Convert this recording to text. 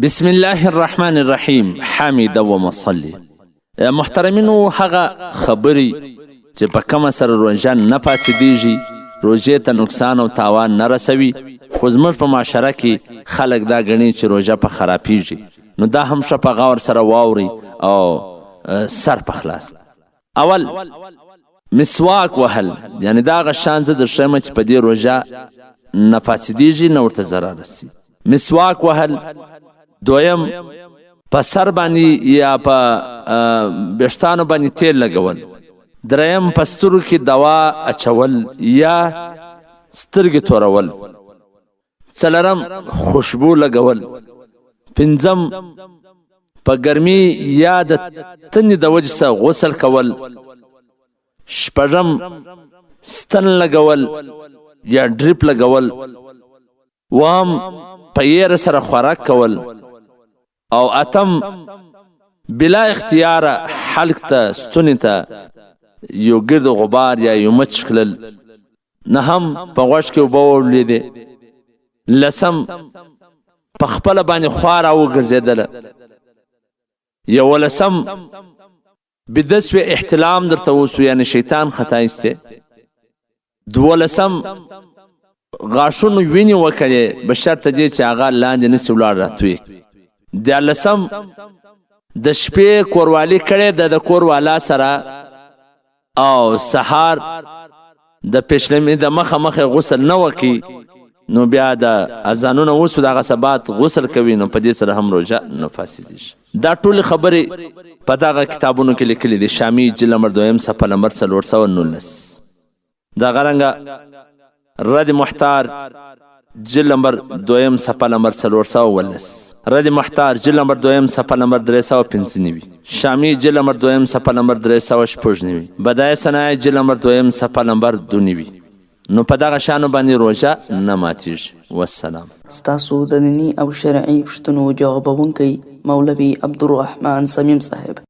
بسم الله الرحمن الرحیم حامد و مصلی. محترمینو، هغه خبرې چې په کومه سره روژه نه فاسدیږي، روژې ته نقصان او تاوان نه رسوي، خو زموږ په معاشره کې خلک دا ګڼي چې روژه په خرابیږي، نو دا هم ښه په غور سره واوري او سر په خلاص. اول، مسواک وهل، یعنی دا هغه شان زه درښیم چې په دې روژه نه فاسدیږي، نه ورته ضرر رسي. مسواک وهل. دویم، په سر باندې یا په ویښتانو باندې تیل لګول. دریم، په سترګو کې دوا اچول یا سترګې تورول. څلورم، خوشبو لګول. پنځم، په ګرمي یا د تندې د وجې څخه غسل کول. شپږم، ستن لګول یا ډریپ لګول. اووم، په یره سره خوراک کول. او اتم، بلا اختیاره حلق ته، ستوني ته یو ګرد غبار یا یو مچ کښل. نهم، په غوږ کې اوبه ولوېدې. لسم، په خپله باندې خوا راوګرځېدله. یولسم، بیده سوې، احتلام درته وسو، یعنی شیطان خطا ایستې. دولسم، غاښونو وینې وکړې، به شرط دې چې هغه لاندې نسي ولاړ راتوی. دیارلسم، د شپې کوروالي کړې ده د کور والا سره او سهار د پیشلمې د مخه مخه غسل نه وکي، نو بیا د اذانونه وسو دغه سبات غسل کوي، نو په دې سره هم روژه نه فاسدیږي. دا ټول خبرې په دغه کتابونو کې لیکلي دي. شامی جلد نمبر دویم، صفحه نمبر 419. دغه رنګه رد محتار جلد نمبر دویم، صفحه نمبر 410. رد محتار جلد نمبر دویم، صفحه نمبر 395. شامی جلد نمبر دویم، صفحه نمبر 396. بدایع صنایع جلد نمبر دویم، صفحه نمبر 92. نو په دغه شانو باندې روژه نه ماتیږي. والسلام. ستاسو د دیني او شرعي پوښتنو جوابونکی مولوي عبدالرحمن صمیم صاحب.